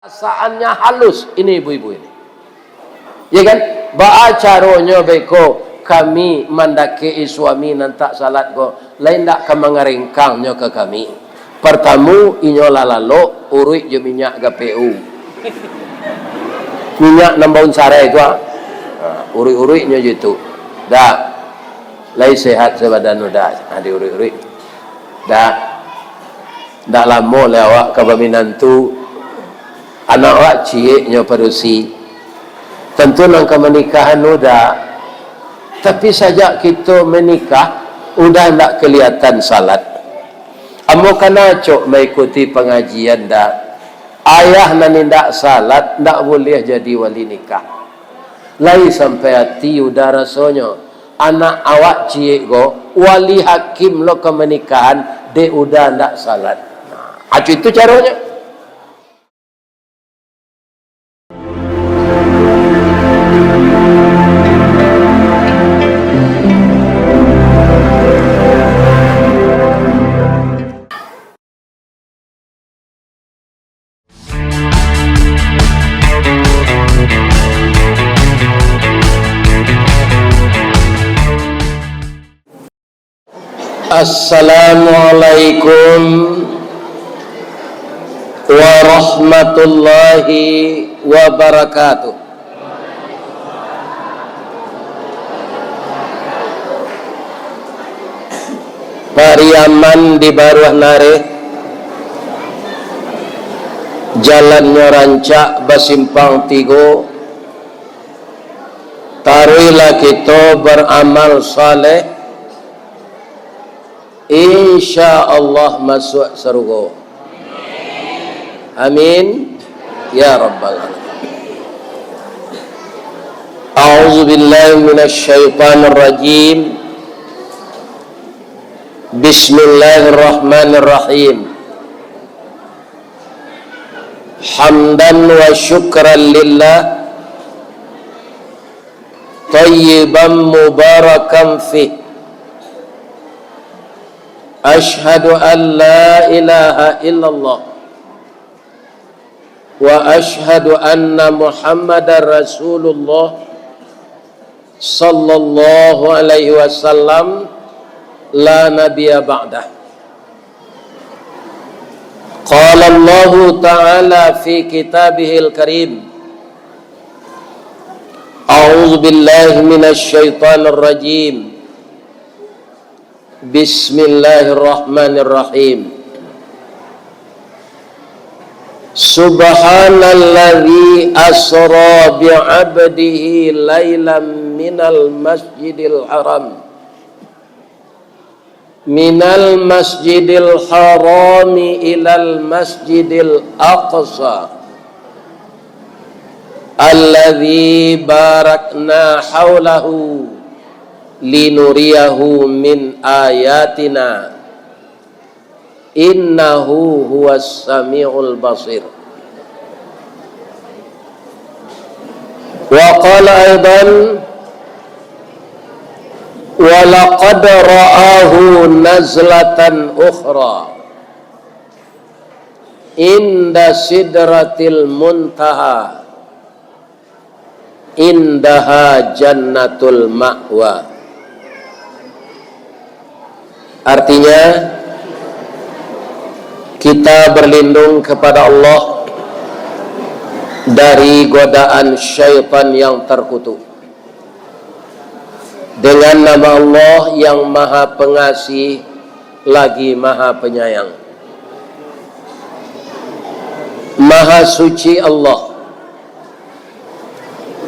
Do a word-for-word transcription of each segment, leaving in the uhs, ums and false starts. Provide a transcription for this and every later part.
Perasaannyo halus, ini ibu-ibu ini. Ya kan? Baa caronyo beko kami mandakek-i suami nan tak salat ko, lai ndak ka mangarengkangnyo ka kami. Partamo, inyo lah lalok, uruik jo minyak G P U. Minyak nan baun sarai tu, ah. Ha, uruik-uruiknyo jo itu. Dah. Lai sehat sabadan udah. Ha, diuruik-uruik. Dah. Ndak lamo lai awak ka baminantu. Anak awak cieknyo padusi. Tantu nan ka manikahan udah. Tapi sajak kito manikah, udah ndak kaliatan salat. Ambo kan acok maikuti pangajian dah. Ayah nan indak salat, ndak buliah jadi wali nikah. Lai sampai ati udah rasonyo. Anak awak ciek ko, wali hakim lo ka manikahan, dek udah ndak salat. Nah, acu itu caronyo. Assalamualaikum warahmatullahi wabarakatuh. Pariaman di Baruah Nareh, jalannyo rancak basimpang tigo, taruihlah kito baramal saleh, insya Allah masuak sarugo. Amin. Ya Rabbal Alamin. A'udzubillahi minasyaitonirrajim. Bismillahirrahmanirrahim. Hamdan wa syukran lillah, thayyiban mubarakan fih. Asyhadu an la ilaha illallah, wa asyhadu anna Muhammadar Rasulullah, sallallahu alaihi wasallam, la nabiyya ba'dah. Qala Allahu ta'ala fi kitabihil karim, a'udzu billahi minasy syaithanir rajim. Bismillahirrahmanirrahim. Subhanalladzi asra bi'abdihi lailam minal masjidil haram, minal masjidil harami ilal masjidil aqsa, alladzi barakna haulahu linuriyahu min ayatina, innahu huwas samiul basir. Wa qala aidan, wa laqad ra'ahu nazlatan ukhra inda sidratil muntaha, indaha jannatul ma'wa. Artinya, kita berlindung kepada Allah dari godaan syaitan yang terkutuk. Dengan nama Allah yang Maha Pengasih, lagi Maha Penyayang. Maha Suci Allah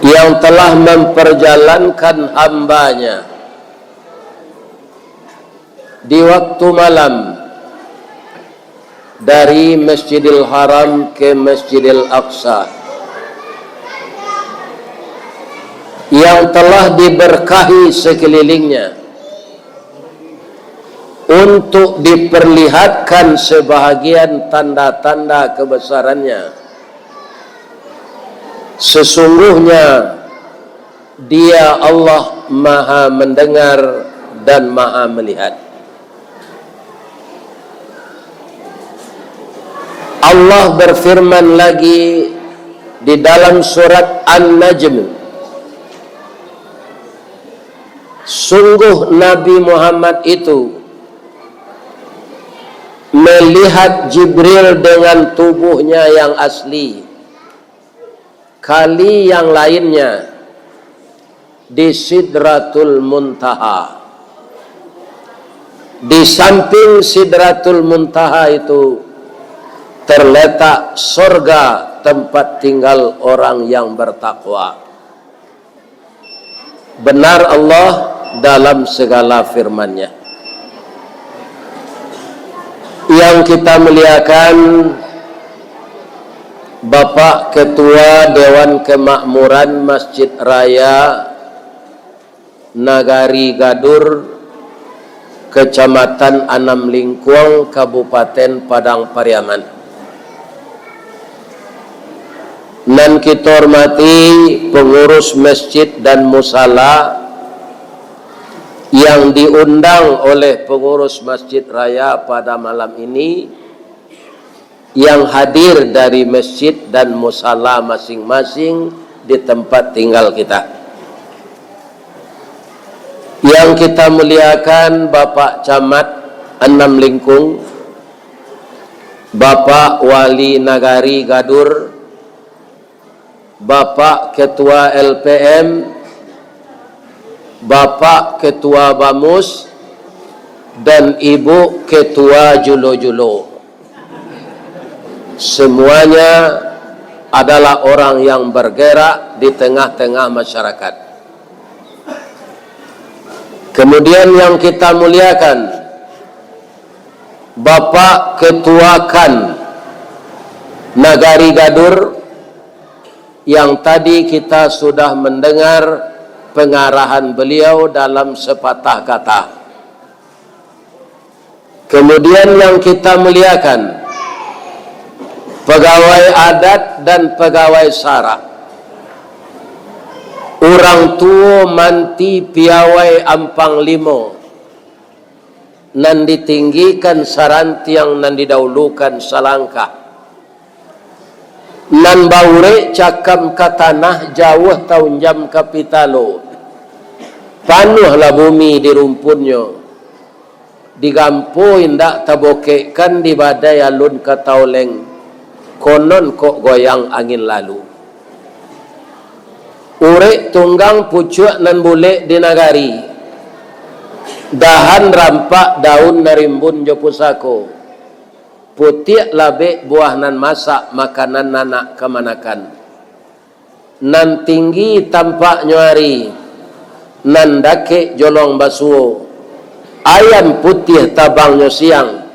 yang telah memperjalankan hamba-Nya di waktu malam dari Masjidil Haram ke Masjidil Aqsa, yang telah diberkahi sekelilingnya, untuk diperlihatkan sebahagian tanda-tanda kebesaran-Nya. Sesungguhnya Dia Allah Maha Mendengar dan Maha Melihat. Allah berfirman lagi di dalam surat An-Najm, "Sungguh Nabi Muhammad itu melihat Jibril dengan tubuhnya yang asli, kali yang lainnya di Sidratul Muntaha." Di samping Sidratul Muntaha itu terletak sorga, tempat tinggal orang yang bertakwa. Benar Allah dalam segala firman-Nya. Yang kita muliakan, Bapak Ketua Dewan Kemakmuran Masjid Raya Nagari Gadur, Kecamatan Anam Lingkuang, Kabupaten Padang Pariaman. Nan kita hormati pengurus masjid dan musala yang diundang oleh pengurus Masjid Raya pada malam ini, yang hadir dari masjid dan musala masing-masing di tempat tinggal kita. Yang kita muliakan Bapak Camat Anam Lingkuang, Bapak Wali Nagari Gadur, Bapak Ketua L P M, Bapak Ketua Bamus, dan Ibu Ketua Julo-Julo. Semuanya adalah orang yang bergerak di tengah-tengah masyarakat. Kemudian yang kita muliakan, Bapak Ketua KAN Nagari Gadur, yang tadi kita sudah mendengar pengarahan beliau dalam sepatah kata. Kemudian yang kita muliakan, pegawai adat dan pegawai sara, urang tuo manti piawai ampang limo, nan ditinggikan sarantiang, nan didahulukan salangkah, nan baurek cakam ka tanah, jauah taunjam ka pitalo, panuahlah bumi di rumpunnyo, digampo indak tabokekkan, di badai alun ka taoleng, konon kok goyang angin lalu. Urek tunggang pucuak nan bulek di nagari, dahan rampak daun nan rimbun jo pusako, putiak labek buah nan masak, makanan anak kamanakan. Nan tinggi tampaknyo ari, nan dakek jolong basuo, ayam putiah tabangnyo siang,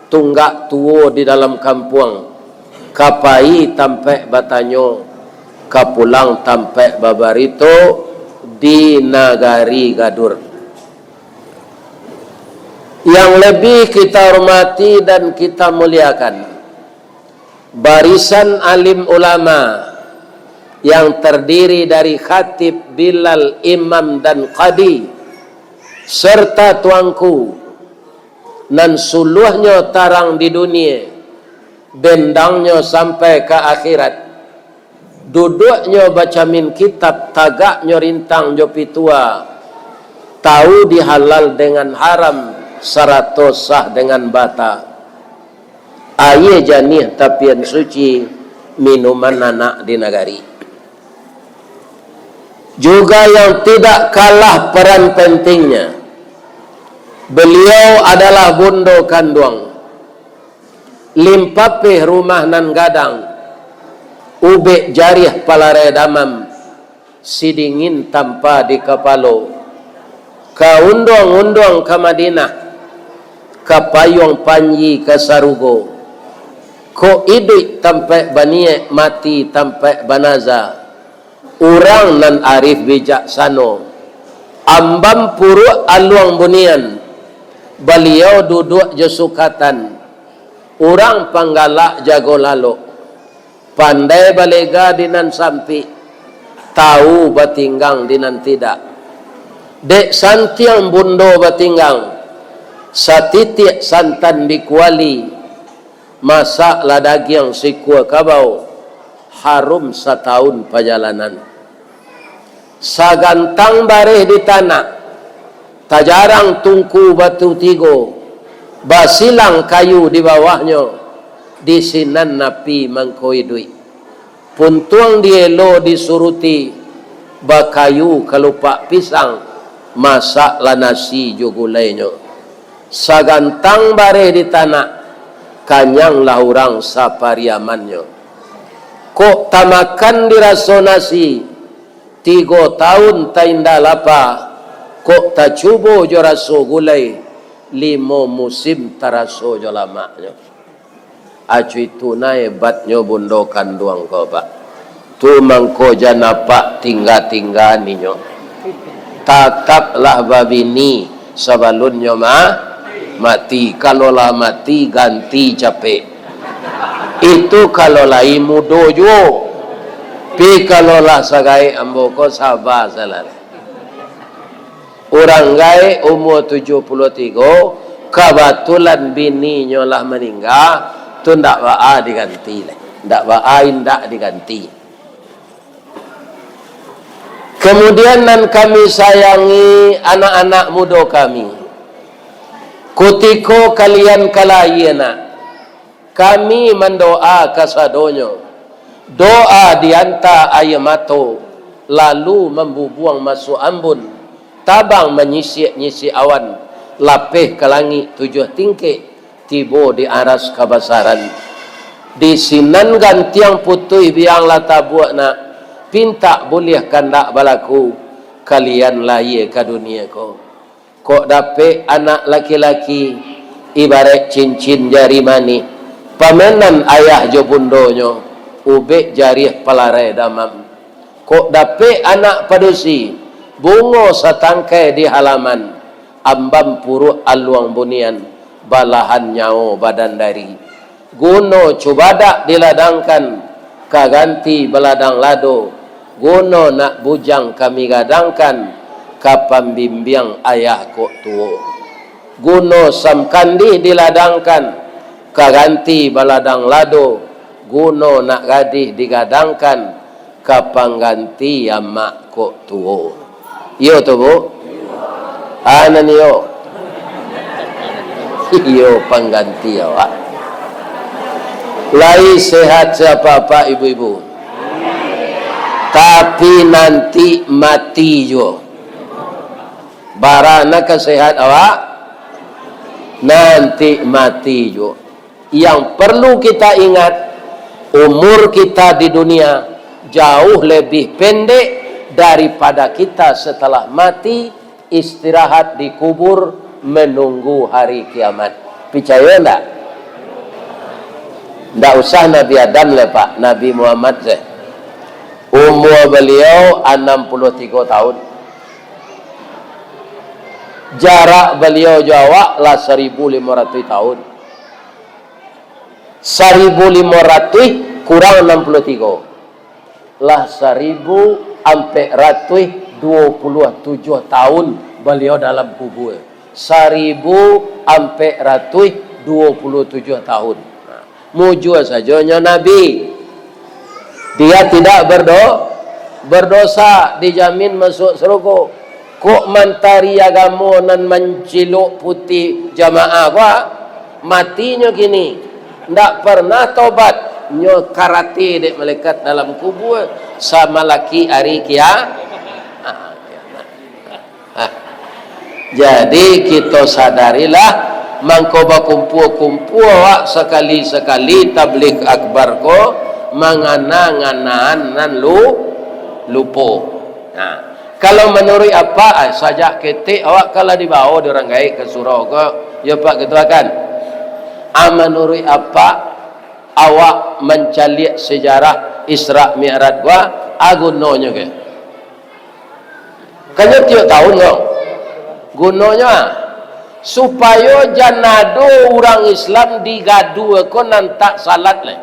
tunggak tuo di dalam kampuang, ka pai tampek batanyo, ka pulang tampek babarito di Nagari Gadur. Yang lebih kita hormati dan kita muliakan, barisan alim ulama yang terdiri dari khatib, bilal, imam, dan qadi, serta tuangku, nan suluahnyo tarang di dunia, bendangnyo sampai ka akhirat, duduaknyo bacamin kitab, tagaknyo rintang jo pitua, tahu di halal dengan haram, sarato sah dengan bata. Aia janiah tapian suci, minuman anak di nagari. Juga yang tidak kalah peran pentingnya, beliau adalah bundo kanduang, limpapeh rumah nan gadang, ubek jariah palarai damam, sidingin tampa di kapalo, ka unduang-unduang ka Madinah, ka payuang panji ka sarugo. Kok iduik tampaik baniaik, mati tampaik banaza. Urang nan arif bijaksano, ambam puruak aluang bunian, baliau duduak jo sukatan, urang panggalak jago lalok. Pandai balega di nan sampik, tahu batinggang di nan tidak. Dek santiang bundo batinggang, satitiak santan di kuali, Masaklah dagiang sikua kabau, harum satahun pajalanan. Sagantang bareh di tanak, tajarang tungku batu tigo, basilang kayu di bawahnyo, di sinan api mangko iduik. Puntuang dielo disuruti, bakayu kalupak pisang, masaklah nasi jo gulainyo. Sagantang bareh di tanak, kanyanglah urang sapariamannyo. Kok tamakan diraso nasi, tigo taun tainda lapa, kok tacubo jo raso gulai, limo musim taraso jo lamaknyo. Acu itu nah hebatnyo bundo kanduang ko, Pak. Tu mangko jan apak tingga-tingga ninyo. Tataplah babini sabalunnyo ma-, mati. Kalau lah mati, ganti capek. Itu kalau lai mudo juo. Pi kalau lah sagaek ambo ko, saba salah. Urang gaek umua tujuah puluah tigo, kabatulan bininyo lah maningga, tu ndak baa diganti lai. Ndak baa indak diganti. Kemudian nan kami sayangi anak-anak mudo kami, kutiko kalian ka lahia nak, kami mandoa kasadonyo, doa dianta aia mato, lalu mambubuang masuak ambun, tabang manyisiak-nyisiak awan, lapeh ka langik tujuah tingkek, tibo di aras kabasaran. Di sinan gantiang putuih biang lah tabuak nak, pintak buliah kandak balaku, kalian lahia ka dunia ko. Kok dapek anak laki-laki, ibaraik cincin jari manih, pamenan ayah jo bundonyo, ubek jariah palarai damam. Kok dapek anak padusi, bungo satangkai di halaman, ambam puruak aluang bunian, balahan nyawo badan dari. Guno cubadak diladangkan, ka ganti baladang lado, guno nak bujang kami gadangkan, ka pambimbiang ayah kok tuo. Guno samkandih diladangkan, ka ganti baladang lado, guno nak gadih digadangkan, ka pangganti amak kok tuo. Iyo tu, Bu? Anan iyo. Iyo pangganti awak. Lai sehat sia apak-apak, ibu-ibu? Tapi nanti mati juo. Bara nan ka sehat awak? Nanti mati juo. Yang perlu kita ingat, umur kita di dunia jauh lebih pendek daripada kita setelah mati, istirahat di kubur, menunggu hari kiamat. Picayo ndak? Ndak usah Nabi Adam lai, Pak, Nabi Muhammad sajo. Umur baliau anam puluah tigo tahun. Jarak baliau jo awak lah saribu limo ratuih tahun. Saribu limo ratuih kurang anam puluah tigo. Lah saribu ampek ratuih duo puluah tujuah tahun baliau dalam kubua. Saribu ampek ratuih duo puluah tujuah tahun. Mujua sajo nyo nabi. Dia tidak berdo-, berdosa, dijamin masuk surga. Kok mantari agamo nan mancilok putih jamaah ko, ah? Matinyo kini. Ndak pernah tobat. Nyo karate dek malaikat dalam kubua, samalaki ari kia-, ah, kiamat. Ah. Jadi, kito sadarilah, mangko bakumpua-kumpua awak sakali-sakali tabligh akbar ko, mangana-nganaan nan lu-, lupo. Nah, kalau manuruik apak, ah, sajak ketek awak kan lah dibawo dek urang gaek ka surau ko, yo, Pak Ketua, kan? Ah, manuruik apak, awak mancaliak sejarah Isra Mi'raj ko, ah, gunonyo ke? Kanyo tiok tahun ko. Gunonyo, ah, supayo jan ado urang Islam di gadua ko nan tak salat lai.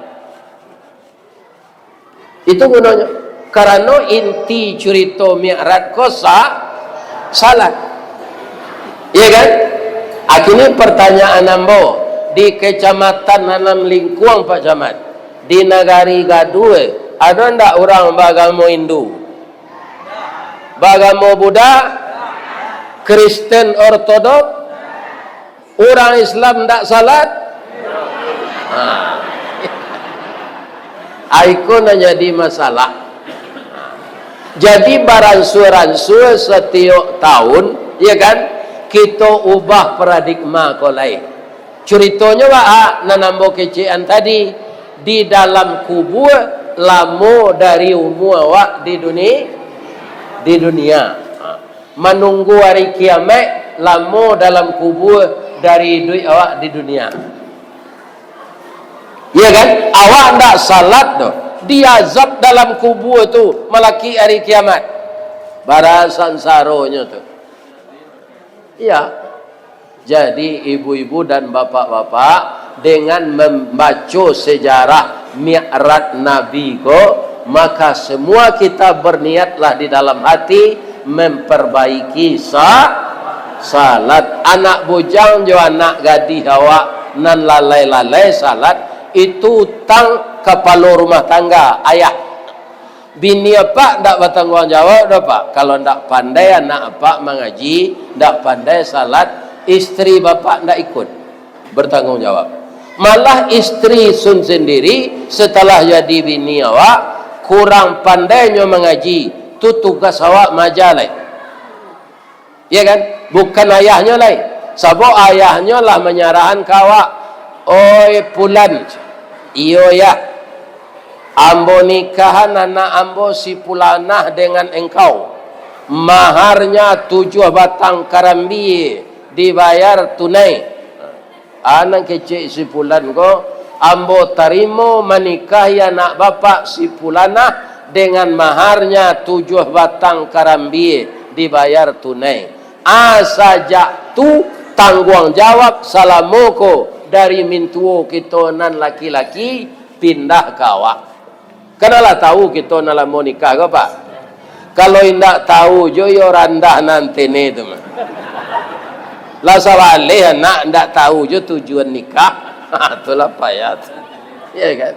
Itu gunonyo. Karano inti curito Mi'raj ko sa-, salat. Iya kan? Ah, kini pertanyaan ambo, Di Kecamatan Anam Lingkuang, Pak Camat, di Nagari Gadue, ado ndak urang baagamo Hindu? Baagamo Buddha? Kristen Ortodok? Urang Islam ndak salat? Ha. Ai ko nan jadi masalah. Jadi, baransua-ransua satiok taun, ya kan, kito ubah paradigma ko lai. Curitonyo baa nan ambo kecekan tadi, di dalam kubua lamo dari umua awak di duni-, di dunia. Ha. Manunggu ari kiamaik lamo dalam kubua dari iduik awak di dunia. Iya kan? Awak ndak salat doh, diazab dalam kubua tu malakik ari kiamaik. Bara sansaronyo tu. Iya. Jadi, ibu-ibu dan bapak-bapak, dengan mambaco sejarah Mi'raj Nabi ko, maka semua kita berniatlah di dalam hati memperbaiki sa-, salat. Anak bujang jo anak gadih awak nan lalai-lalai salat, itu utang kapalo rumah tangga, ayah. Bini apak ndak batangguang jawab doh, Pak. Kalau ndak pandai anak apak mangaji, ndak pandai salat, istri bapak ndak ikut bertanggung jawab. Malah istri sun sendiri, setelah jadi bini awak, kurang pandainyo mangaji, tu tugas awak maaja lai. Ya kan? Bukan ayahnyo lai. Sabab ayahnyo lah manyarahan ka awak, "Oi Pulan, iyo yah, ambo nikahan anak ambo si Pulanah dengan engkau. Maharnya tujuah batang karambie dibayar tunai." Ah, nan kecek si Pulan ko, "Ambo tarimo manikahi anak bapak si Pulanah dengan maharnya tujuah batang karambie dibayar tunai. Ah, sajak tu tangguang jawab salamo ko dari mintuo kito nan laki-laki pindah ka awak." Kan lah tahu kito nan lamo nikah ko, Pak? Kalau indak tahu jo, iyo randah nan tene tu mah. Lah sabaleh anak indak tahu jo tujuan nikah. Ha, itulah payah tu. Ya kan?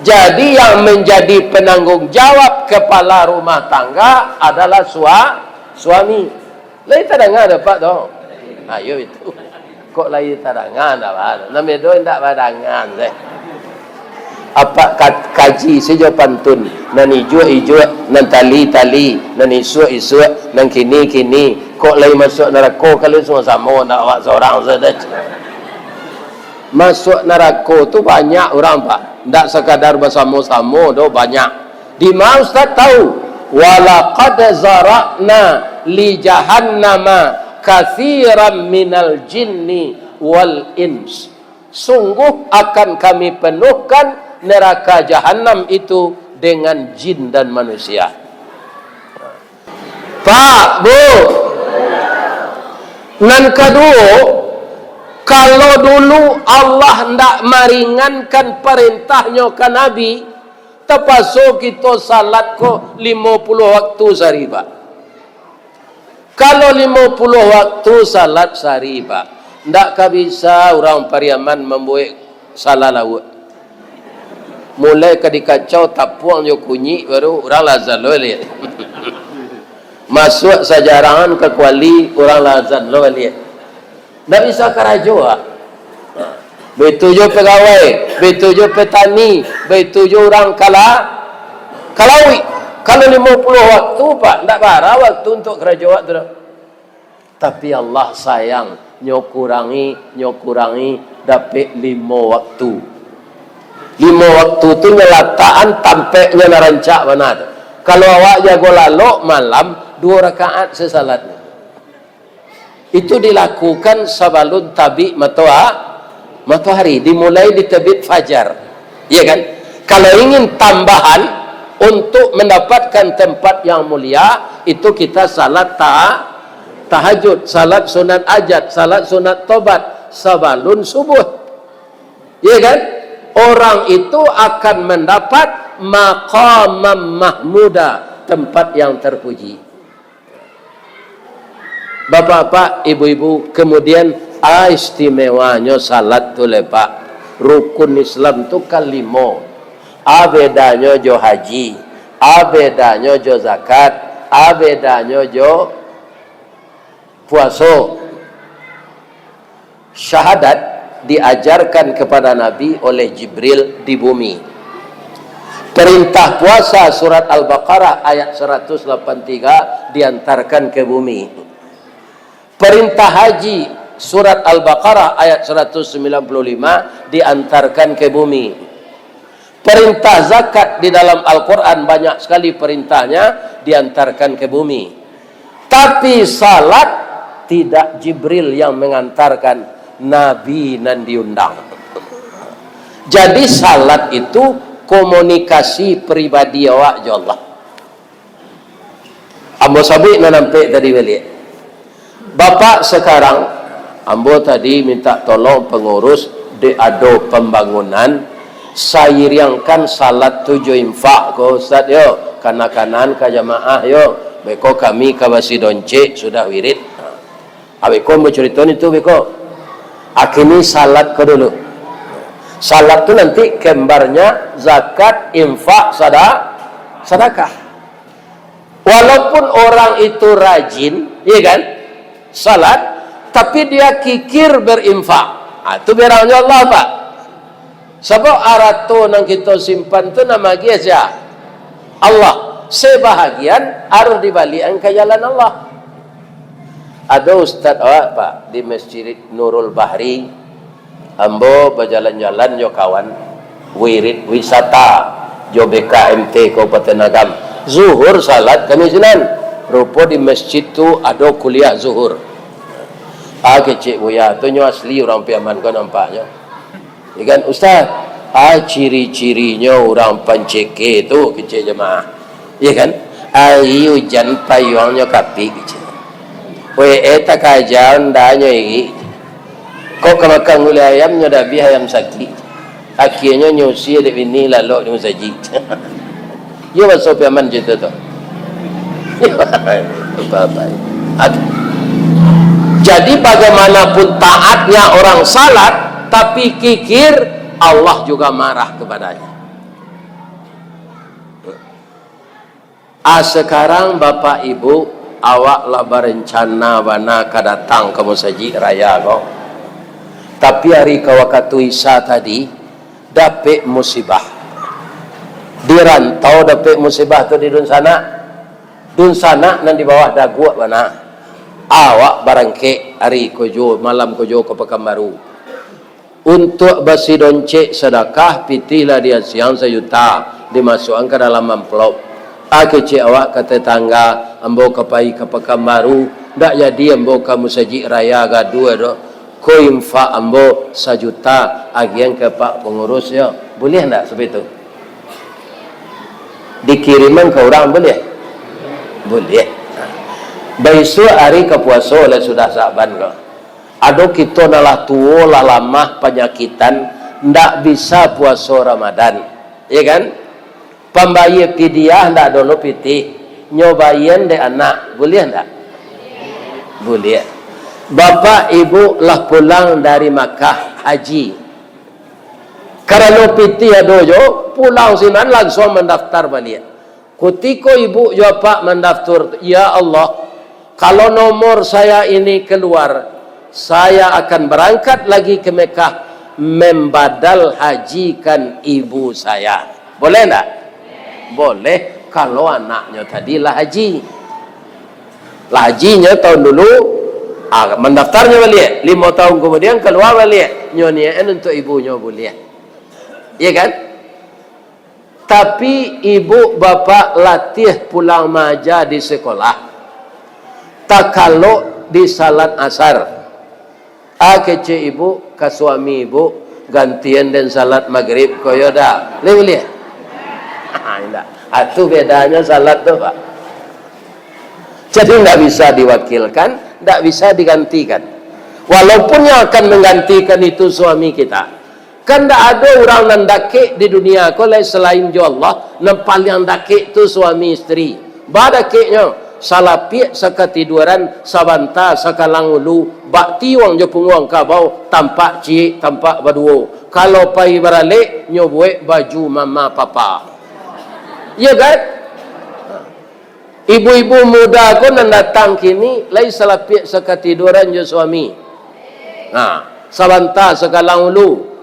Jadi, yang menjadi penanggung jawab kepala rumah tangga adalah sua-, suami. Lai tadanga dek apak tu? Ayo itu. Kok lai tadanga, ndak ba-, nan bedo indak badangan deh. Apak ka-, kaji sajo pantun, nan ijuak-ijuak, nan tali-tali, nan isuak-isuak, nan kini-kini. Kok lai masuak narako kalian samo-samo, ndak awak sorang sajo deh. Masuak narako tu banyak urang, Pak. Ndak sakadar basamo-samo doh, banyak. Dima Ustaz tahu? "Walaqad zara'na li jahannama katsiran minal jinni wal ins." Sungguh akan Kami penuhkan neraka Jahanam itu dengan jin dan manusia. Pak, Bu. Nan kaduo, kalau dulu Allah ndak maringankan parentah-Nyo ka Nabi, tapaso kito salat ko limo puluah waktu sahari, Pak. Kalau limo puluah waktu salat sahari, Pak, ndak ka bisa urang Pariaman mambuek salah lauak. Mulai ka dikacau tapuang jo kunyik, baru urang lah azan lo baliak. Masuak sajarahan ka kuali, urang lah azan lo baliak. Ndak bisa karajo, ah. Baitu jo pagawai, baitu jo patani, baitu jo urang kala-, kalauik. Kalau limo puluah waktu, Pak, ndak bara waktu untuak karajo awak tu doh. Tapi Allah sayang, nyo kurangi, nyo kurangi, dapek limo waktu. Limo waktu tu nyo latakan tampeknyo nan rancak bana tu. Kalau awak jago lalok malam, duo rakaat sasalatnyo. Itu dilakukan sabalun tabik matoa-, matoari, dimulai di tebit fajar. Iya kan? Kalau ingin tambahan untuk mendapatkan tempat yang mulia, itu kita salat ta-, tahajud, salat sunat ajat, salat sunat tobat sabalun subuh. Iya kan? Orang itu akan mendapat maqamam mahmuda, tempat yang terpuji. Bapak-bapak, ibu-ibu, kemudian A istimewanyo salat tu lai, Pak. Rukun Islam tu kan limo. A bedanyo jo haji, a bedanyo jo zakat, a bedanyo jo puaso. Syahadat diajarkan kepada Nabi oleh Jibril di bumi. Perintah puasa surat Al-Baqarah ayat seratus lapan tiga diantarkan ke bumi. Perintah haji surat Al-Baqarah ayat seratus sembilan puluh lima diantarkan ke bumi. Perintah zakat di dalam Al-Quran banyak sekali perintahnya diantarkan ke bumi. Tapi salat tidak Jibril yang mengantarkan, Nabi nan diundang. Jadi salat itu komunikasi pribadi awak jo Allah. Ambo sabuik nan ampek tadi baliak. Bapak, sekarang ambo tadi minta tolong pengurus, dek ado pembangunan, sairiangkan salat tu jo infak ko, Ustaz, yo. Kanak-kanak ka jamaah, yo. Beko kami ka basi doncek sudah wirid. Abeko ambo carito ni tu, beko. Akini salat ko dulu. Salat tu nanti kembarnya zakat, infak, sada-, sadakah. Walaupun orang itu rajin, iya kan, salat, tapi dia kikir berinfak. Ah, tu biarangnyo Allah, Pak. Sabab arato nan kito simpan tu nan maagiah sia? Allah. Sebahagian harus dibaliakan ka jalan Allah. Ado ustaz awak, Pak, di Masjid Nurul Bahri, ambo bajalan-jalan jo kawan, wirid wisata jo B K M T Kabupaten Agam. Zuhur salat kami sinan. Rupo di masjid tu ado kuliah zuhur. Ah, kecek buya tu nyo asli urang Piaman ko nampaknyo. Ya kan, Ustaz? Ah, ciri-cirinyo urang panceke tu, kecek jamaah. Ya kan? Ari ujan payuangnyo kapik, kecek. Wee, takaja undanyo iri. Kok ka makan gulai ayam, nyo dabiah ayam sakik. Akhianyo nyo usie dek bini lalok di musajik. Iyo, baso Piaman cerita tu. Bapak. Jadi, bagaimanapun taatnya orang salat, tapi kikir, Allah juga marah kepadanya. Ah, sekarang, Bapak Ibu, awak lah barencana bana ka datang ka musajik raya ko. Tapi, ari ka wakatu Isya tadi, dapek musibah. Di rantau dapek musibah tu di dunsanak. Dunsanak nan di bawah daguak bana. Awak barangkek ari ko juo, malam ko juo ka Pakanbaru. Untuak basi doncek sadakah, pitih lah diasiang sajuta, dimasuakan ka dalam amplop. Ah, kecek awak ka tetangga, ambo ka pai ka Pakanbaru, ndak jadi ambo ka musajik raya gaduah doh. Ko infak ambo sajuta, agiahan ka pak pangurus yo. Buliah ndak saperti tu? Dikiriman ka urang buliah? Buliah. Baisuak ari ka puaso lah sudah Sa'ban ko. Ado kito nan lah tuo, lah lamah, panyakitan, ndak bisa puaso Ramadan. Ya kan? Pambayia pidiah ndak ado lo pitih, nyo baian dek anak, buliah ndak? Buliah. Bapak ibu lah pulang dari Makkah haji. Karano pitih ado jo, pulang sinan langsuang mandaftar baliak. Kutiko ibu jo apak mandaftar, "Ya Allah, kalau nomor saya ini keluar, saya akan berangkat lagi ke Mekah, membadal hajikan ibu saya." Boleh ndak? Boleh, kalau anaknyo tadi lah haji. Lah hajinyo tahun dulu, ah, mandaftarnyo baliak. Limo tahun kemudian, kalua baliak. Nyo niakan untuak ibunyo buliah. Iya kan? Tapi ibu bapak latiah pulang maaja di sekolah, takalok di salat asar. Ah, kecek ibu ka suami ibu, "Gantian den salat magrib ko yo dah." Lai buliah? Indak. Ah, tu bedanyo salat tu, Pak. Jadi, ndak bisa diwakilkan, ndak bisa digantikan. Walaupun yang akan menggantikan itu suami kita. Kan ndak ado urang nan dakek di dunia ko lai salain jo Allah, nan paliang dakek tu suami isteri. Ba dakeknyo, Salapiak sakatiduaran, sabanta sakalang ulu, bak tiuang jo punguang kabau, tampak ciek, tampak baduo. Kalau pai baralek, nyo buek baju mama papa. Iyo kan? Ibu-ibu muda ko nan datang kini, lai salapiak sakatiduaran jo suami. Nah, sabanta sakalang ulu.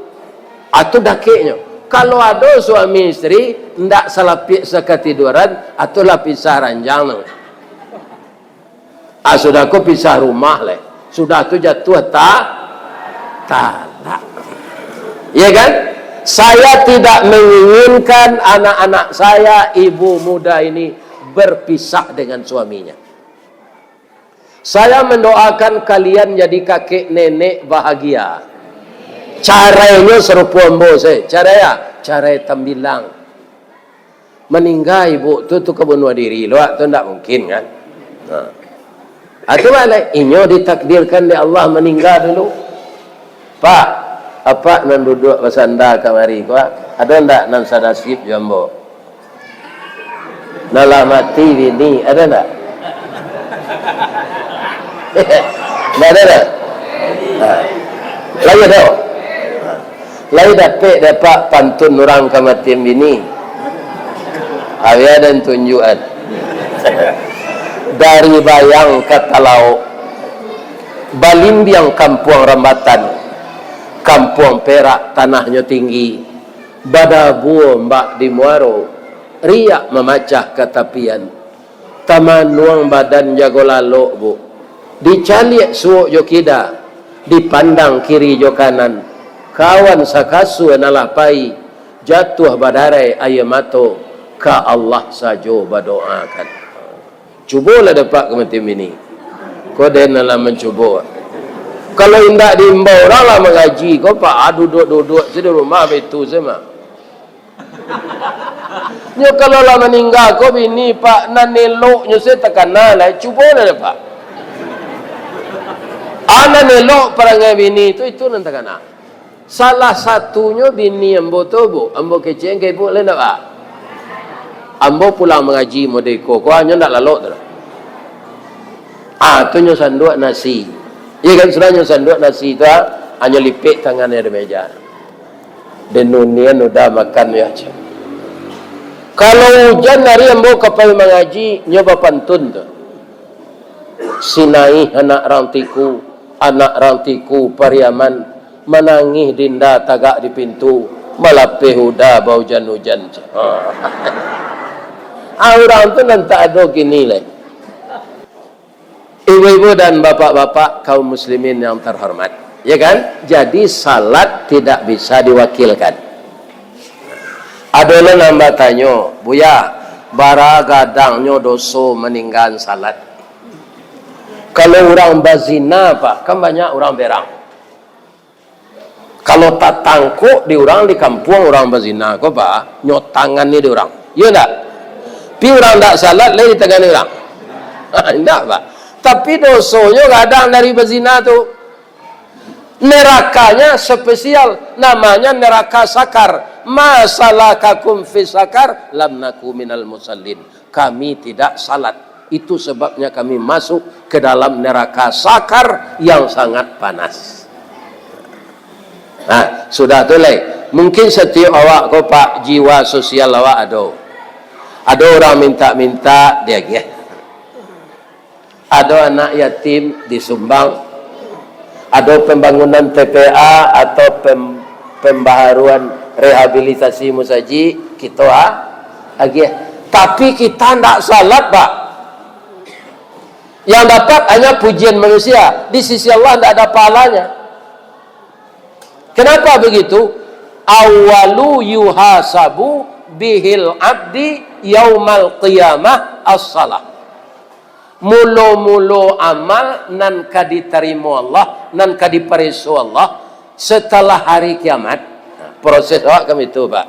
Atau dakeknyo. Kalau ado suami isteri, ndak salapiak sakatiduaran, atau lah pisah ranjang tu. Ah, sudah ko pisah rumah leh. Sudah tu jatuah ta-, talak. Iya kan? Saya tidak menginginkan anak-anak saya, ibu muda ini, berpisah dengan suaminya. Saya mendoakan kalian jadi kakek nenek bahagia. Carainyo sarupo ambo se. Carai a? Carai tambilang. Maningga ibu tu, tu ka bunuah diri lo, tu ndak mungkin kan? Ha. Atu baa lai, inyo ditakdirkan dek Allah maningga dulu. Pak, apak nan duduak basanda kamari ko, ado ndak nan sanasib jo ambo? Nan lah mati bini, ado ndak? Ndak ado doh? Ha. Lai ado? Ha. Lai dapek dek apak pantun urang kamatian bini? Awia den tunjuakan. Dari Bayang ka Talaok, balimbiang kampuang rambatan, kampuang perak tanahnyo tinggi, badabua ombak di muaro, riak mamacah ka tapian. Tamanuang badan jago lalok, Bu. Dicaliak suok jo kida, dipandang kiri jo kanan. Kawan sakasua nan lah pai, jatuah badarai aia mato, ka Allah sajo badoakan. Cubolah dapek kamatian bini. Ko den nan lah mancubo. Kalau indak diimbau urang lah mangaji, ko Pak, ah, duduak-duduak se di rumah, baitu se mah. Nyo kalau lah maningga ko bini, Pak, nan eloknyo se takana lai, cubolah dapek. Ah, nan elok parangai bini tu, itu nan takana. Salah satunyo bini ambo tu, Bu, ambo kecek ka ibu lai ndak, Pak? Ambo pulang mangaji model iko, ko hanyo ndak lalok tu lah. Ah, tu nyo sanduak nasi. Iya kan, sudah nyo sanduak nasi tu, ah, hanyo lipek tangannyo di meja. Den ninian udah makan yo aja. Kalau ujan ari ambo ka pai mangaji, nyo bapantun tu. Sinaih anak rang Tiku, anak rang Tiku Pariaman, manangih dinda tagak di pintu, malapeh uda baujan-ujan. Ha. Ah, urang tu nan tak ado kini lai. Ibu-ibu dan bapak-bapak kaum muslimin yang terhormat, ya kan? Jadi salat tidak bisa diwakilkan. Ado lo nan batanyo, "Buya, bara gadangnyo doso maninggaan salat?" Kalau urang bazina, Pak, kan banyak urang berang. Kalau tatangkok di urang di kampuang urang bazina ko, Pak, nyo tangani di urang. Iyo ndak? Pi urang ndak salat, lai ditangani urang? Indak, Pak. Tapi dosonyo gadang dari bazina tu. Nerakanya spesial, namanya neraka sakar. "Ma salakakum fi sakar?" "Lam naku minal musallin." Kami tidak salat. Itu sebabnya kami masuk ke dalam neraka sakar yang sangat panas. Nah, sudah tu lai. Mungkin setiap awak ko, Pak, jiwa sosial awak ado. Ado urang minta-minta, diagiah. Ado anak yatim, disumbang. Ado pembangunan T P A atau pem-, pembaharuan rehabilitasi musajik, kito, ah, agiah. Tapi kita ndak salat, Pak. Yang dapat hanya pujian manusia. Di sisi Allah ndak ada pahalanya. Kenapa begitu? "Awwalu yuhasabu bihil abdi yaumal qiyamah as-salah." Mulo-mulo amal nan ka ditarimo Allah, nan ka dipareso Allah setelah hari kiamat. Nah, proses awak kan itu, Pak.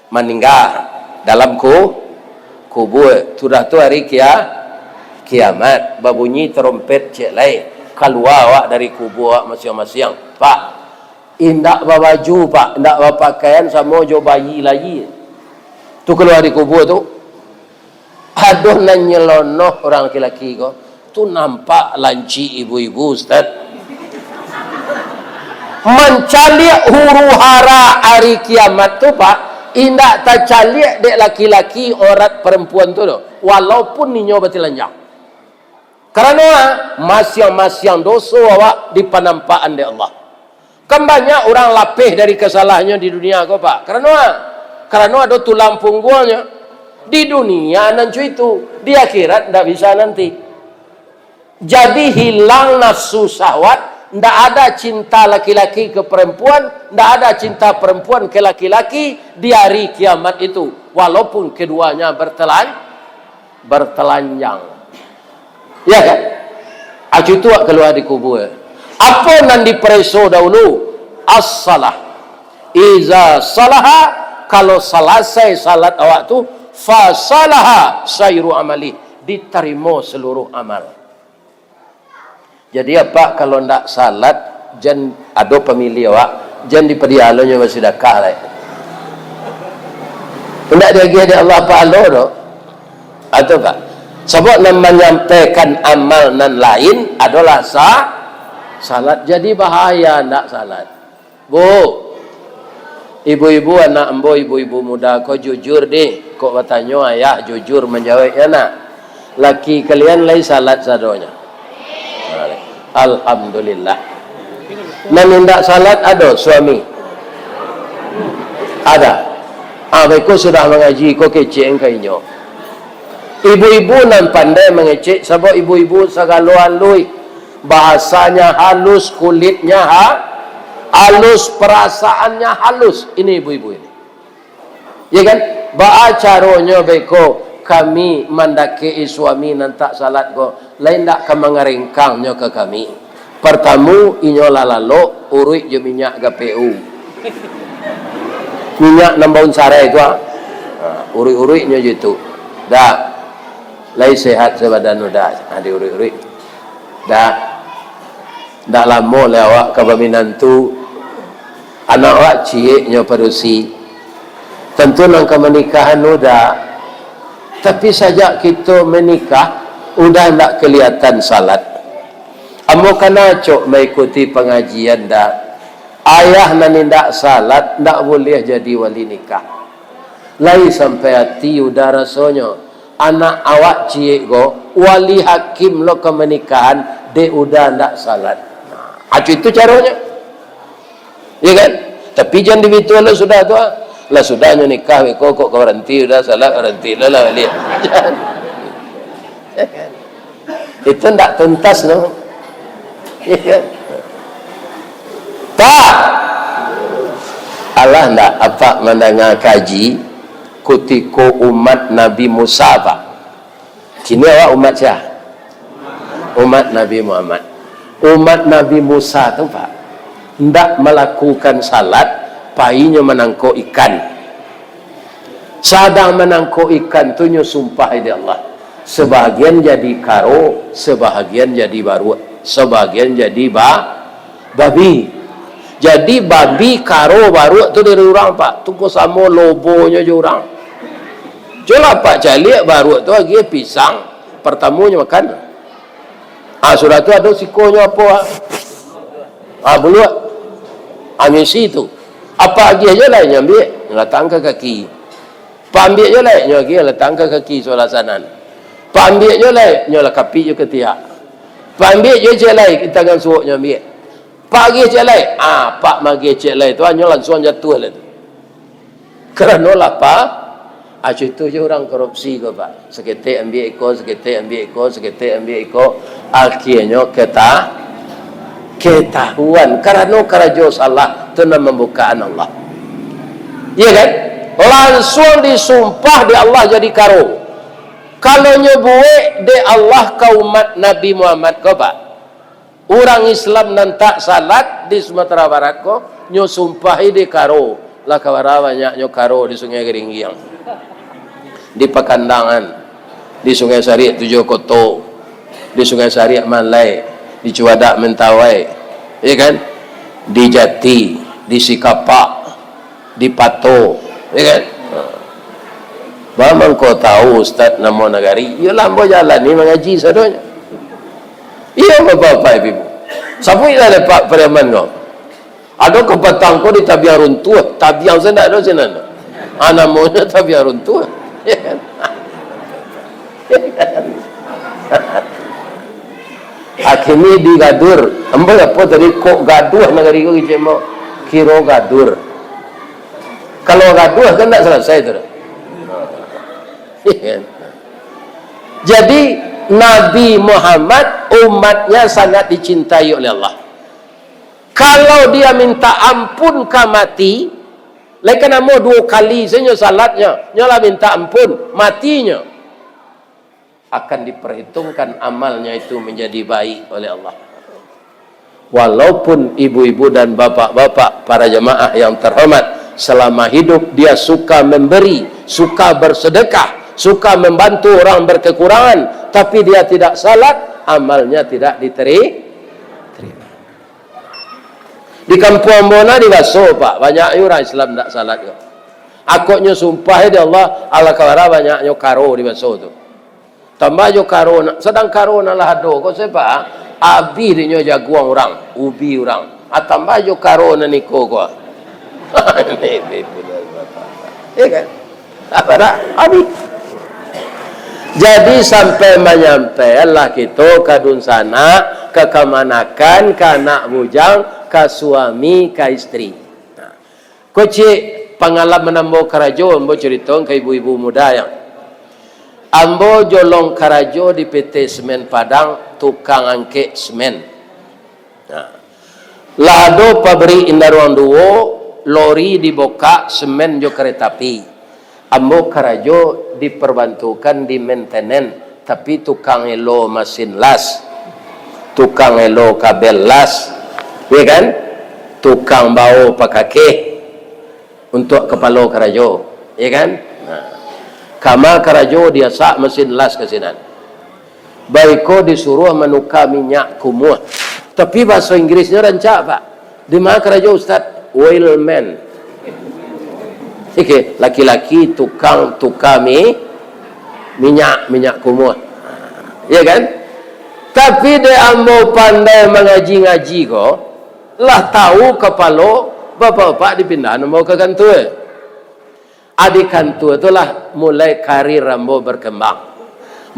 Maningga dalam ku-, kubur. Sudah tu hari kia-, kiamat, babunyi tarompet cek lai. Kalua awak dari kubur awak masiang-masiang. Pak, indak babaju, Pak, indak bapakaian, samo jo bayi lai. Tu kalua dari kubur tu. Ado nan nyelonoh urang laki-laki ko. Tu nampak lancik ibu-ibu, Ustaz. Mancaliak huru-hara ari kiamat tu, Pak, indak tacaliak dek laki-laki, aurat perempuan tu doh, walaupun inyo batilanjang. Karano, ah, masiang-masiang doso awak dipanampakan dek Allah. Kan banyak urang lapeh dari kasalahannyo di dunia ko, Pak. Karano, ah, karano ado tulang pungguangnyo. Di dunia nan co itu, di akhirat ndak bisa nanti. Jadi, hilang nafsu syahwat, ndak ada cinta laki-laki ke perempuan, ndak ada cinta perempuan ke laki-laki di hari kiamat itu, walaupun keduanya bertelan-, bertelanjang. Ya kan? Acu tu kalua di kubua. Apo nan dipareso dahulu? As-salah. Iza salaha, kalau salasai salat awak tu, fasalaha sairu amali, ditarimo saluruh amal. Jadi, apak kalau ndak salat, jan ado pamilih awak, jan dipadialonyo basidakah lai. Indak diagiah dek Allah pahalo doh. Atau, Pak? Sabab nan manyampaikan amal nan lain adolah sa-, salat. Jadi, bahaya ndak salat. Bu, ibu-ibu, anak ambo, ibu-ibu muda ko jujur dih. Kok batanyo, ayah jujur manjawaiknyo, nak. Laki kalian lai salat sadonyo? Alhamdulillah. Nan indak salat ado suami? Ada. Ah, baiko sudah mangaji, ko kecek ka inyo. Ibu-ibu nan pandai mangecek, sabab ibu-ibu sagalo alui. Bahasanya halus, kulitnya ha-, halus, perasaannya halus. Ini ibu-ibu ini. Ya kan? Baa caronyo beko kami mandakek-i suami nan tak salat ko, lai ndak ka mangarengkangnyo ka kami. Partamo, inyo lah lalok, uruik jo minyak G P U. Minyak nan baun sarai tu, ah. Ha, uruik-uruiknyo jo itu. Dah. Lai sehat sabadan udah. Ha, diuruik-uruik. Dah. Ndak lamo lai awak ka baminantu. Anak awak cieknyo padusi. Tantu nan ka manikahan udah. Tapi sajak kito manikah, udah ndak kelihatan salat. Ambo kana acok maikuti pangajian dah. Ayah nan indak salat, ndak buliah jadi wali nikah. Lai sampai ati udah rasonyo. Anak awak ciek ko, wali hakim lo ka manikahan, dek udah ndak salat. Nah, acu itu caronyo. Ya kan? Tapi jan dibitu lah sudah tu, ah. Lah sudah nyo nikah beko, kok ka baranti udah salat, baranti lah, lah baliak. Jan. Ya kan? Itu ndak tuntas, no. Ya kan? Tak. Alah ndak, apak mandanga kaji kutiko umat Nabi Musa, Pak. Kini awak umat sia? Umat Nabi Muhammad. Umat Nabi Musa tu, Pak, ndak malakukan salat, painyo manangkok ikan. Sadang manangkok ikan tu, nyo sumpah di Allah. Sabahagian jadi karo, sabahagian jadi baruak, sabahagian jadi ba-, babi. Jadi, babi, karo, baruak tu dari urang, Pak. Tu ko samo lobonyo jo urang. Cubolah Apak caliak, baruak tu agiah pisang, partamonyo makan. Ah, sudah tu ado sikonyo apo, ah? Ah, buluak. Ah, misi tu. Apak agiah jo lai nyo ambiak, nyo latakkan ka kaki. Apak ambiak jo lai, nyo agiah latakkan ka kaki sabalah sanan. Apak ambiak jo lai, nyo lah kapik jo katiak. Apak ambiak jo ciek lai, di tangan suok nyo ambiak. Apak agiah ciek lai. Ah, Apak maagiah ciek lai tu, nyo lansuang jatuah lah tu. Karano lapar, ah, co itu jo urang korupsi ko, Pak. Saketek ambiak iko, saketek ambiak iko, saketek ambiak iko. Akhianyo keta-, ketahuan. Karano karajo salah tu nan mambukaan Allah. Iya kan? Lansuang disumpah dek Allah jadi karo. Kalau nyo buek dek Allah ka umat Nabi Muhammad ko, Pak. Urang Islam nan tak salat di Sumatera Barat ko, nyo sumpahi di karo, lah ka bara banyaknyo karo di Sungai Geringgiang, di Pakandangan, di Sungai Sariak Tujuah Koto, di Sungai Sariak Malai, di Cuadak Mentawai, ya kan? Di Jati, di Sikapak, di Pato, ya kan? Ha. Ba mangko tahu, Ustaz, namo nagari? Iyolah, ambo jalani mangaji sadonyo. Iyo, Bapak-bapak, Ibu-ibu. Sabuiklah dek Pak Pariaman ko. Ado kapatang ko di Tabiang Runtuah. Tabiang se ndak ado sinan. Ah, namonyo Tabiang Runtuah. Ya kan? Akhirnyo digadur. Ambo apo tadi, kok gaduah nagari ko kecek ambo? Kiro gadur. Kalau gaduah kan ndak salasai tu. Jadi, Nabi Muhammad, umatnya sangat dicintai oleh Allah. Kalau dia minta ampun ka mati, lai ka namo duo kali sajo salatnyo, nyo lah minta ampun, matinyo, akan diperhitungkan amalnya itu menjadi baik oleh Allah. Walaupun ibu-ibu dan bapak-bapak, para jemaah yang terhormat, selama hidup dia suka memberi, suka bersedekah, suka membantu orang berkekurangan, tapi dia tidak salat, amalnya tidak diteri-, terima. Di kampuang ambo nah di Baso, Pak, banyak urang Islam ndak salat ko. Akoknyo sumpah di Allah, Allah kawara banyaknyo karo di Baso tu. Tambah jo karo nan, sadang karo nan lah ado ko, Pak, abih dinyo jaguang urang, ubi urang. Ah, tambah jo karo nan iko ko. Ya kan? Apa dak? Abih. Jadi, sampai manyampailah kito ka dunsanak, ka kamanakan, ka anak bujang, ka suami, ka istri. Nah, ko ciek pangalaman ambo karajo, ambo carito ka ibu-ibu muda yang. Ambo jolong karajo di P T Semen Padang, tukang angkek semen. Nah, lah ado pabrik Indaruang duo, lori dibokak, semen jo kareta api. Ambo karajo diperbantukan di maintenance, tapi tukang elo masin las, tukang elo kabel las, ya kan? Tukang bao pakakeh untuak kapalo karajo, ya kan? Nah, kama karajo diasak masin las ka sinan. Baiko disuruah manuka minyak kumuah. Tapi bahaso Inggrisnyo rancak, Pak. Di ma karajo, Ustaz? Oilman. Oke, laki-laki tukang tuka mi-, minyak, minyak kumuah. Ya kan? Tapi dek ambo pandai mangaji-ngaji ko, lah tahu kapalo, bapak-bapak dipindahan ambo ka kantua. Ah, di kantua tu lah mulai karir ambo berkembang.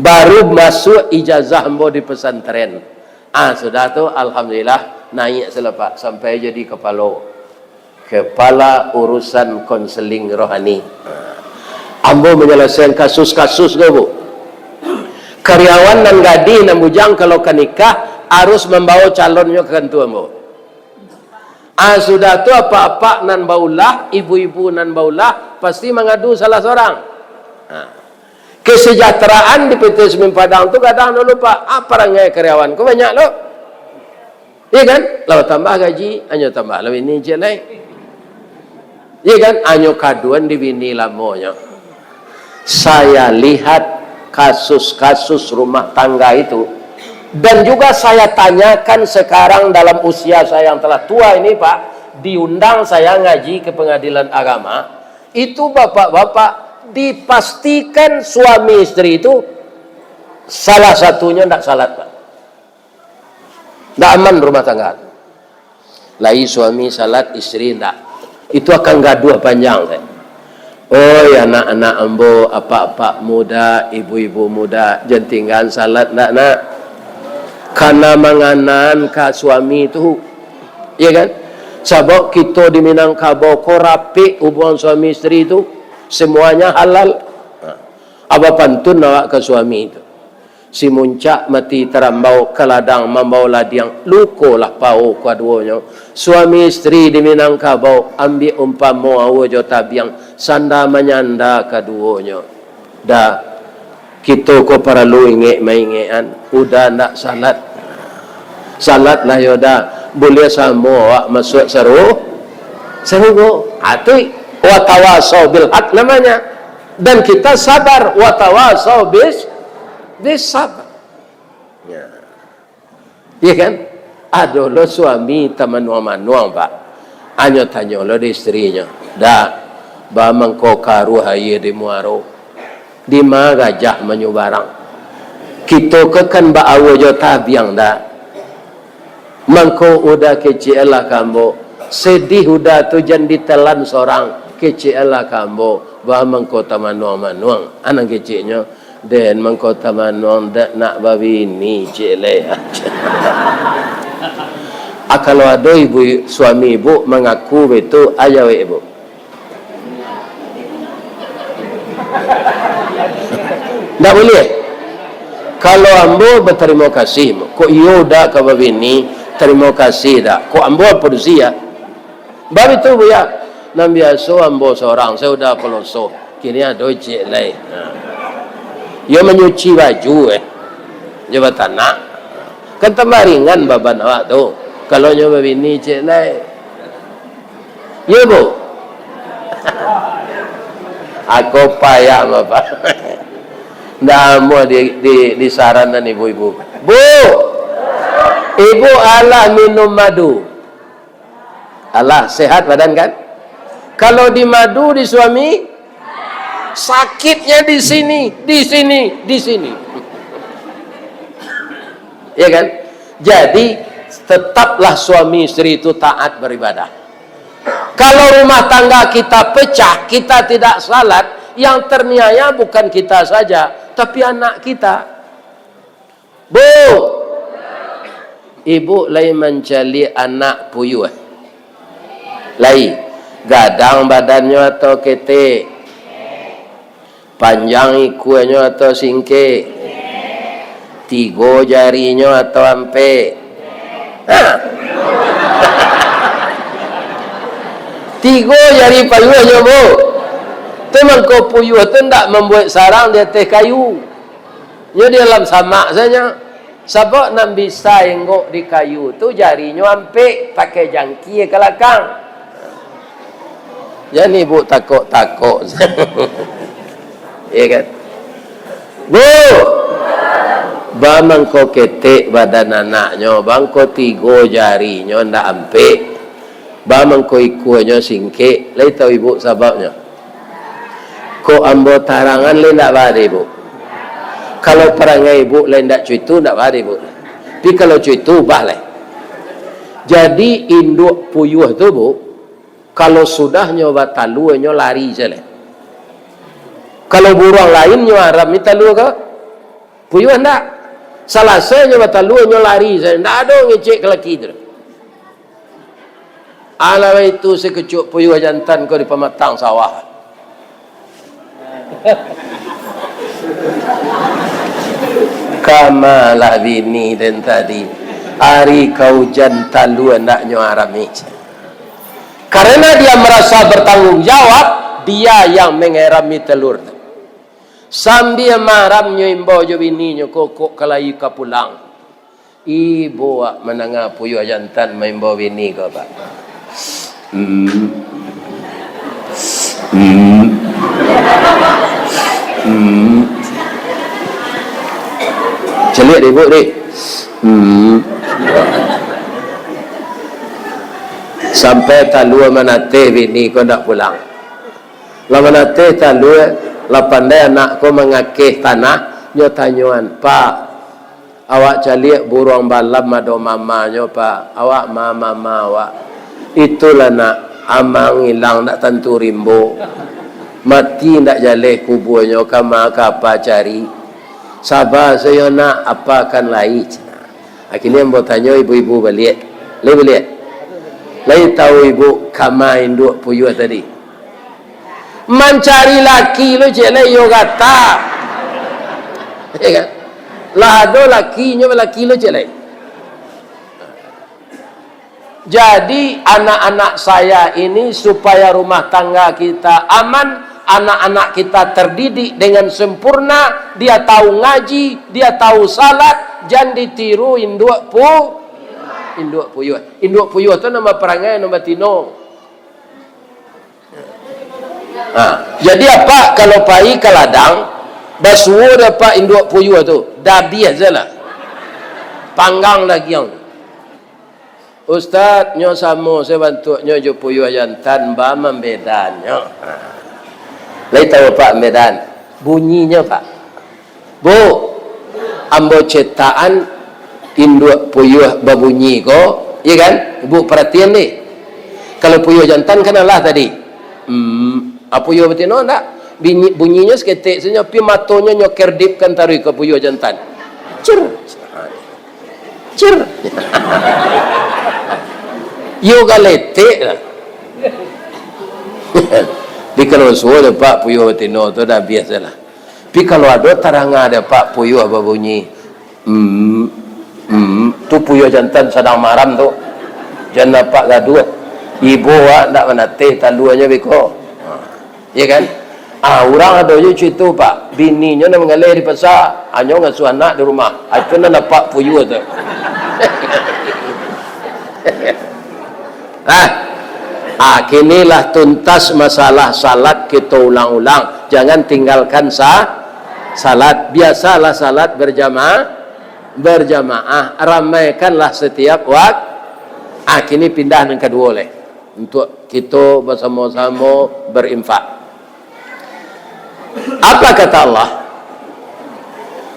Baru masuk ijazah ambo di pesantren. Ah, sudah tu, alhamdulillah, naik selepak sampai jadi kapalo. Kepala Urusan Konseling Rohani. Ambo menyelesaikan kasus-kasus ko, Bu. Karyawan nan gadih, nan bujang, kalau ka nikah, harus mambawa calonnyo ka kantua ambo. Ah, sudah tu, apak-apak nan baulah, ibu-ibu nan baulah, pasti mangadu salah sorang. Ah. Kesejahteraan di P T Semen Padang tu gadang dulu, Pak. Ah, parangai karyawan ko banyak lo. Iya kan? Lah tambah gaji, hanyo tambah lah bini ciek lai. Iya kan? Hanyo kaduan di bini lamonyo. Saya lihat kasus-kasus rumah tangga itu, dan juga saya tanyakan sekarang dalam usia saya yang telah tua ini, Pak, diundang saya ngaji ke pengadilan agama, itu bapak-bapak dipastikan suami istri itu salah satunya ndak salat, Pak. Ndak aman rumah tangga. Lai suami salat, istri ndak. Itu akan gaduah panjang, kan? Oi, anak-anak ambo, apak-apak muda, ibu-ibu muda, jan tinggaan salat ndak, nak? Kana manganaan ka suami tu, ya kan? Sabab kito di Minangkabau ko rapek hubungan suami istri tu, semuanya halal. Nah, aba pantun awak ka suami tu. Si muncak mati tarambau, ka ladang mambao ladiang, lukolah pao kaduonyo. Suami istri di Minangkabau, ambiak umpamo aua jo tabiang, sanda manyanda kaduonyo. Da, kito ko paralu ingek maingekan, uda ndak salat. Salatlah yo da, buliah samo awak masuak saru-, sarugo. Ha, tu watawasau bil haq namanya. Dan kita sabar, watawasau bis, bis sabar. Ya. Iya kan? Ado lo suami tamanuang-manuang, Pak. Anyo tanyo lo di istrinyo, "Dak, ba mangko karuah aia di muaro?" Dima gajah manyubarang. Kito ko kan bak aua jo tabiang dah. Mangko uda kecek lah ka ambo. Sedih uda tu jan ditelan sorang. Kecek lah ka ambo. Bah mangko tamanuang-manuang. Anang keceknyo. Den mangko tamanuang dak nak babini cek lai. Ah, kalau ado ibu, suami ibu mangaku betu, a jawek ibu. Ndak buliah. Kalau ambo batarimo kasih, kok iyo dak ka babini, tarimo kasih dak. Kok ambo padusi ya? Babitu buya, nan biaso ambo sorang, sayo uda paloso. Kini ado cek lai. Ha. Iyo manyuci baju, eh. Iyo batanak. Kan tambah ringan baban awak tu. Kalau nyo babini cek lai. Iyo, Bu? Ako payah, Bapak. Ndak amuah di, di, disarankan ibu-ibu. Bu! Ibu alah minum madu. Alah, sehat badan kan? Kalau dimadu di suami, sakitnya di sini, di sini, di sini. Ya kan? Jadi, tetaplah suami istri itu taat beribadah. Kalau rumah tangga kita pecah, kita tidak salat, yang terniaya bukan kita saja, tapi anak kita. Bu, ibu lai mancaliak anak puyuah? Lai. Gadang badannyo atau ketek? Panjang ikuanyo atau singkek? Tigo jarinyo atau ampek? Ha. Tigo jari payuahnyo, Bu. Tu mangko puyuah tu ndak mambuek sarang di ateh kayu. Nyo di dalam samak sajo. Sabab nan bisa enggok di kayu tu jarinyo ampek, pakai jangkia ka lakang. Jan ibu takok-takok. Ya kan? Bu! Ba mangko ketek badan anaknyo, ba mangko tigo jarinyo ndak ampek, ba mangko ikuanyo singkek, lai tahu ibu sababnyo? Kok ambo tarangan lai ndak ba dek ibu. Kalau parangai ibu lai ndak cuitu, ndak ba dek ibu. Tapi kalau cuitu, ubah lai. Jadi, induak puyuah tu, Bu, kalau sudah nyo batalua, nyo lari se lai. Kalau buruang lain nyo arami talua ko, puyuah ndak. Salasai nyo batalua, nyo lari se, ndak ado ngecek ka laki tu. Alah baitu sakecuak puyuah jantan ko di pamatang sawah. Kamalah bini den tadi. Ari ka ujan talua ndak nyo arami. Karena dia merasa bertanggung jawab, dia yang mengerami telur tu. Sambia maramnyo imbau jo bininyo, "Kok, kok ka lai ka pulang?" Ibo wak mandanga puyuah jantan maimbau bini ko, Pak. Hmm. Hmm. Hmm. Caliak dek ibu, dek. Hmm. Sampai talua manateh bini ko ndak pulang. Lah manateh talua, lah pandai anak ko mangakeh tanah, nyo tanyoan, "Pak, awak caliak buruang balam ado mamanyo, Pak. Awak ma mama awak?" "Itulah, Nak, amang ilang ndak tantu rimbo. Mati ndak jaleh kubuanyo, kama ka apa cari? Saba sajo, Nak, apa kan lai," cina. Akhirnyo ambo tanyo ibu-ibu baliak. Lai baliak? Lai tahu ibu kama induak puyuah tadi? Mancari laki lo cek lai, iyo gata. Ya kan? Lah ado lakinyo, laki lo cek lai. Jadi, anak-anak saya ini, supaya rumah tangga kita aman, anak-anak kita terdidik dengan sempurna, dia tahu ngaji, dia tahu salat, jan ditiru induak pu-, induak puyuah. Induak puyuah tu nan baparangai nan batino. Ha, jadi apak kalau pai ka ladang, basuo dek apak induak puyuah tu, dabiah se lah. Panggang dagiang. "Ustaz, nyo samo se bantuaknyo jo puyuah jantan, ba mambedanyo?" Ha. Lai tahu apak mambedaan? Bunyinyo, Pak. Bu, ambo cetakan induak puyuah babunyi ko, iya kan? Ibu perhatian deh. Kalau puyuah jantan kan alah tadi. Hmm, ah, puyuah batino ndak? Bunyi, bunyinyo saketek sajo, pi matonyo nyo kerdipkan taruih ka puyuah jantan. Cer. Cer. Yo galetek lah. Di kalau suo dek Pak puyuah batino tu dah biaso lah. Tapi kalau ado taranga dek Pak puyuah babunyi, hmm, hmm, tu puyuah jantan sadang maram tu. Jan Apak gaduah. Ibo awak ndak manateh taluanyo beko. Ha. Iya kan? Ah, urang ado juo carito, Pak. Bininyo nan manggaleh di pasa, anyo ngasuah anak di rumah. Ah, itu nan Apak puyuah tu. Ah, ah, kini lah tuntas masalah salat kito ulang-ulang. Jangan tinggalkan sa-, salat. Biasalah salat berjamaah, berjamaah. Ramaikanlah setiap wak-, ah, kini pindah nan kaduo leh. Untuk kito basamo-samo berinfak. Apa kata Allah?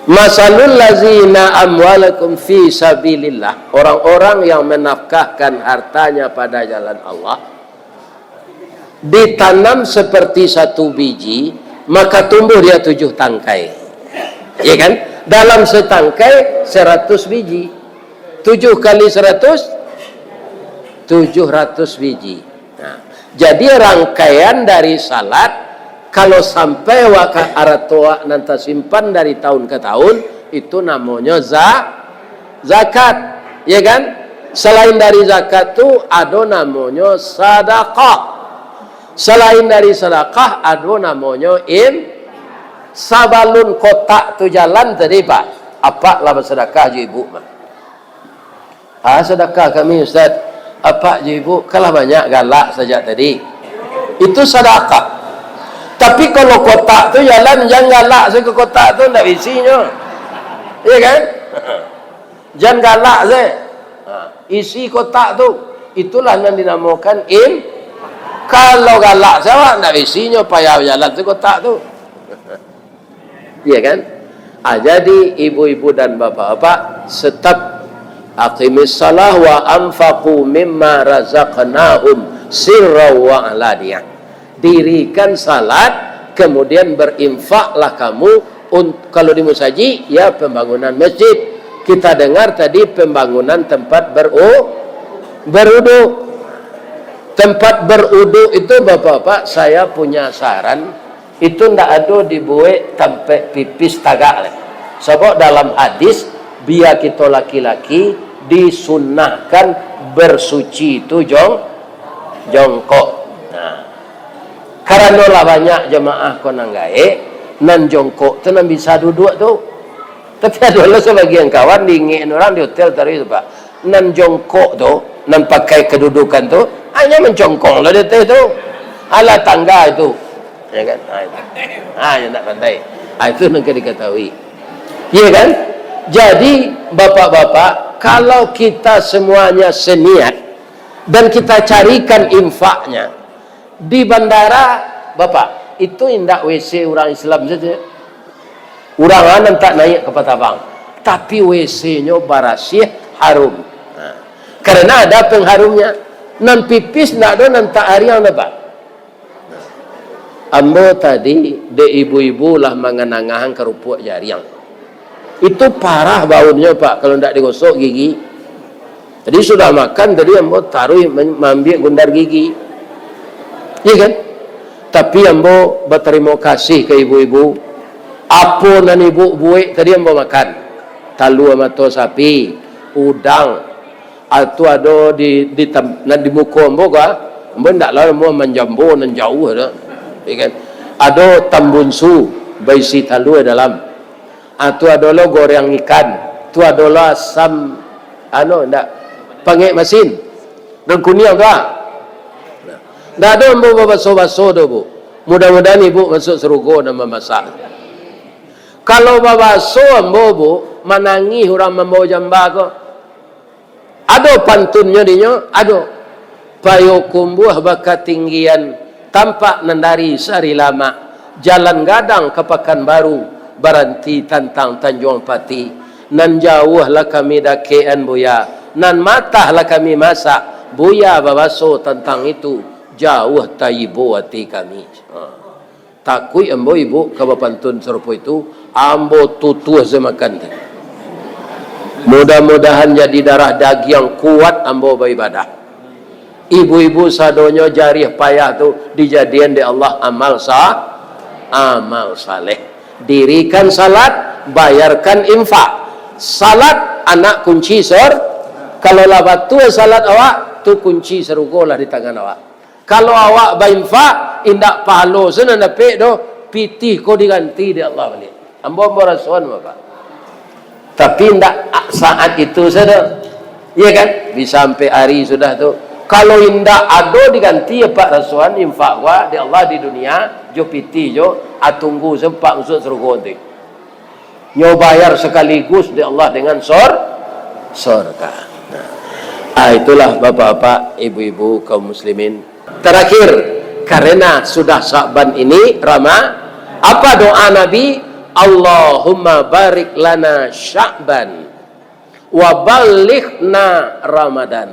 "Masalul lazina amwalakum fi sabilillah." Orang-orang yang menafkahkan hartanya pada jalan Allah, ditanam seperti satu biji, maka tumbuh dia tujuh tangkai. Ya kan? Dalam setangkai seratus biji. Tujuh kali seratus, tujuh ratus biji. Nah, jadi rangkaian dari salat, kalau sampai waka-, arato awak nan tasimpan dari tahun ke tahun, itu namonyo za-, zakat. Ya kan? Selain dari zakat tu, ado namonyo sadakah. Selain dari sadakah, ado namonyo im-, sabalun kotak tu jalan tadi, Pak, Apak lah basadakah jo ibu mah. "Ah, sadakah kami, Ustaz." "Apak jo ibu, kalah banyak galak sajak tadi." Itu sadakah. Tapi kalau kotak tu jalan, jan galak se ka kotak tu, ndak isinyo. Iya kan? Jan galak se. Ha, isi kotak tu. Itulah nan dinamokan im-, kalau galak se awak, ndak isinyo, payah jalan se kotak tu. Iya kan? Ah, jadi ibu-ibu dan bapak-bapak, tetap aqimis salah wa anfaqu mimma razaqnahum sirran wa alaniyah. Dirikan salat, kemudian berinfaklah kamu un-, kalau di musajik, ya pembangunan masjid. Kita dengar tadi pembangunan tempat beru-, berudu. Tempat berudu itu, bapak-bapak, saya punya saran, itu ndak ado dibuek tampek pipis tagak lai. Sabab dalam hadis, bia kito laki-laki disunnahkan bersuci itu jong-, jongkok. Nah, karano lah banyak jamaah ko nan gaek, nan jongkok tu nan bisa duduak tu. Tapi ado lo sabagian kawan diingek urang di hotel tadi tu, Pak. Nan jongkok tu, nan pakai kedudukan tu, hanyo mancongkong lo di ateh tu. Alah tangga itu. Ya kan? Ha, itu. Ha, yang tak pandai. Ha, itu nan ka diketahui. Ya kan? Jadi, bapak-bapak, kalau kita semuanya seniat dan kita carikan infaknya, di bandara, Bapak, itu indak W C urang Islam saja. Urang nan tak naik kapal tabang, tapi W C-nyo barasiah, harum. Nah, karena ada pengharumnya. Nan pipis ndak ado nan tak ariang, Bapak. Ambo tadi, dek ibu-ibu lah manganangahan karupuak jariang. Itu parah baunnyo, Pak, kalau ndak digosok gigi. Jadi, sudah makan tadi, ambo taruih ma-, maambiak gundar gigi. Iya kan? Tapi, ambo batarimo kasih ka ibu-ibu. Apo nan ibu buek tadi, ambo makan. Talua mato sapi, udang, ah, tu ado di, di tam-, nan di muko ambo ko, ah. Ambo ndak lah ambo manjambo nan jauah tu. Iya kan? Ado tambunsu, baisi talua dalam. Ah, tu ado lo goreng ikan. Tu ado lo asam, anu, ndak, pangek masin. Nan kuniang tu, ah. Ndak ado ambo babaso-baso doh, Bu. Mudah-mudahan ibu masuk sarugo nan mamasak. Kalau babaso ambo, Bu, manangih urang mambao jamba ko. Ado pantunnyo dinyo, ado. Payokumbuah bakatinggian, tampak nan dari sari lamak. Jalan gadang ka Pakanbaru, baranti tantang Tanjuang Pati. Nan jauah lah kami dakekan, Buya. Nan matah lah kami masak, Buya babaso tantang itu. Jauah taibo ati kami. Ha. Takuik ambo ibu ka bapantun sarupo itu, ambo tutuah se makan tadi. Mudah-mudahan jadi darah dagiang kuat ambo baibadah. Ibu-ibu sadonyo, jarih payah tu dijadian dek Allah amal sa-, amal saleh. Dirikan salat, bayarkan infak. Salat anak kunci sor-, kalau lah batua salat awak, tu kunci sarugo lah di tangan awak. Kalau awak bainfak, indak pahalo se nan dapek doh, pitih ko diganti dek Allah baliak. Ambo, ambo rasoan, Bapak. Tapi indak saat itu sajo. Iya kan? Bisa sampai ari sudah tu. Kalau indak ado diganti, Pak, rasoan infak wa dek Allah di dunia, jo pitih jo, a tunggu se Pak masuak sarugo nanti. Nyo bayar sakaligus dek Allah dengan sor-, sorga. Nah. Ah, itulah bapak-bapak, ibu-ibu, kaum muslimin. Terakhir, karena sudah Sya'ban ini, Rama-, apa doa Nabi? "Allahumma barik lana Sya'ban, wa ballighna Ramadan."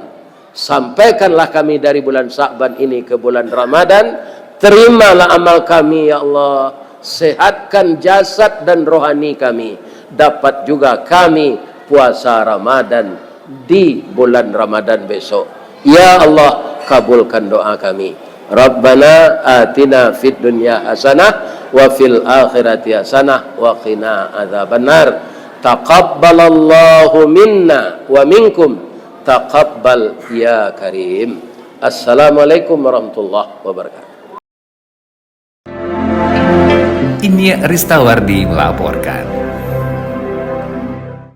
Sampaikanlah kami dari bulan Sya'ban ini ke bulan Ramadan. Terimalah amal kami, ya Allah. Sehatkan jasad dan rohani kami. Dapat juga kami puasa Ramadan di bulan Ramadan besok. Ya Allah, kabulkan doa kami. Rabbana atina fid dunya hasanah wa fil akhirati hasanah wa qina adzabannar. Taqabbalallahu minna wa minkum. Taqabbal ya karim. Assalamualaikum warahmatullahi wabarakatuh. Inyiak Ristawardi melaporkan.